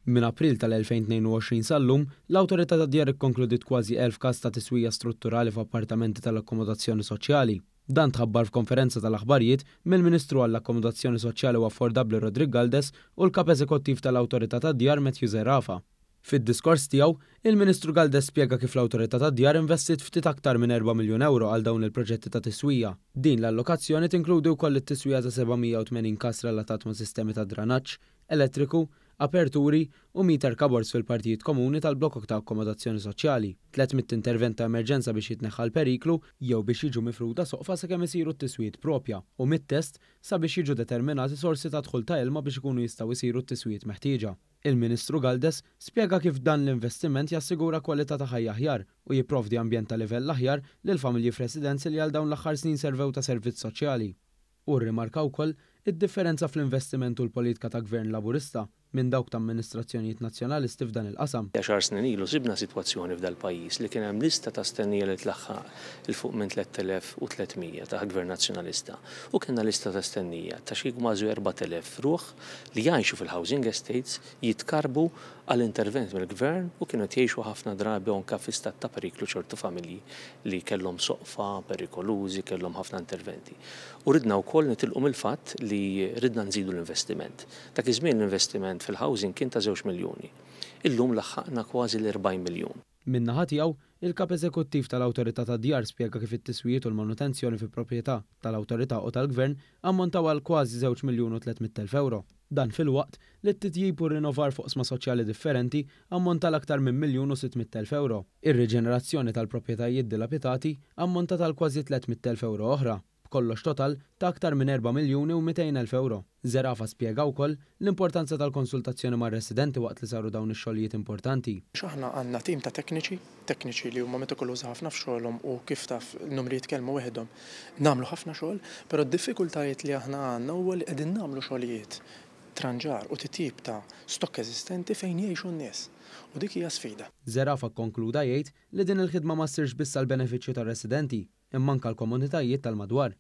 Minn April tal-2022 sal-lum, l-Awtorità tad-Djar ikkonkludiet kważi 1,000 każ ta' tiswija strutturali f'appartamenti tal-akkomodazzjoni soċjali. Dan tħabbar f'konferenza tal-aħbarijiet mill-Ministru għall-Akkomodazzjoni Soċjali u Affordabbli Roderick Galdes u l-Kap Eżekuttiv tal-Awtorità tad-Djar Matthew Zerafa. Fid-diskors tiegħu, il-Ministru Galdes spjega kif l-Awtorità tad-Djar investiet ftit aktar minn erba' miljun ewro għal dawn il-proġetti ta' tiswija. Din l-allokazzjoni tinkludi wkoll it-tiswija ta' 780 każ relatat ma' sistemi ta' dranaġġ, elettriku, aperturi u meter cupboards fil-partijiet komuni tal-blokok ta' akkomodazzjoni soċjali, 300 intervent ta' emerġenza biex jitneħħa l-periklu jew biex jiġu mifruda soqfa sakemm isiru t-tiswijiet proprja u mit-test sabiex jiġu determinati sorsi ta' dħul ta' ilma biex ikunu jistgħu jsiru t-tiswijiet meħtieġa. Il-Ministru Galdes spjega kif dan l-investiment jassigura kwalità ta' ħajja aħjar u jipprovdi ambjent ta' livell aħjar lill-familji f'residenzi li għal dawn l-aħħar snin servew ta' servizz soċjali. Hu rrimarka wkoll id-differenza fl-investiment u l-politika ta' Gvern Laburista minn dawk ta' amministrazzjonijiet Nazzjonalisti f'dan il-qasam. Għaxar snin ilu sibna sitwazzjoni f'dal-pajjiż li kien hemm lista ta' stennija li tlaħħaq 'il fuq minn 3,300 taħt Gvern Nazzjonalista u kellna lista ta' stennija ta' xi kważi 4,000 ruħ li jgħixu fil-housing estates jitkarrbu għal intervent mill-Gvern u kienu qed jgħixu ħafna drabi anke fi stat ta' periklu ċertu familji li kellhom soqfa perikolużi, kellhom ħafna interventi. U ridna wkoll nitilqu mill-fatt li ridna nżidu l-investiment. Dak iż-żmien l-investiment fil-housing kien ta' żewġ miljuni. Illum laħħaqna kważi l-40 miljun. Min-naħa tiegħu, il-Kap Eżekuttiv tal-Awtorità tad-Djar spjega kif it-tiswijiet u l-manutenzjoni fi proprjetà tal-Awtorità u tal-Gvern ammontaw għal kważi żewġ miljun u 300,000 ewro. Dan filwaqt li t-titjib u r-rinnovar f'oqsma soċjali differenti ammonta għal aktar minn miljun u 600,000 ewro. Ir-riġenerazzjoni tal-proprjetajiet dilapitati ammontat għal kważi 300,000 ewro oħra. B'kollox total ta' aktar minn 4,200,000 ewro. Zerafa spjega wkoll l-importanza tal-konsultazzjoni mar-residenti waqt li saru dawn ix-xogħlijiet importanti. Aħna għandna tim ta' tekniċi, tekniċi li huma metikolużi ħafna f'xogħolhom u kif taf n-numri jitkellmu weħidhom. Nagħmlu ħafna xogħol, però d-diffikultajiet li aħna għandna huwa li qegħdin nagħmlu xogħlijiet tranġar u titjib ta' stokk eżistenti fejn jgħixu n-nies. U dik hija sfida. Zerafa kkonkluda jgħid li din il-ħidma ma ssirx biss għall-benefiċċju tar-residenti, imma anke l-komunitajiet tal-madwar.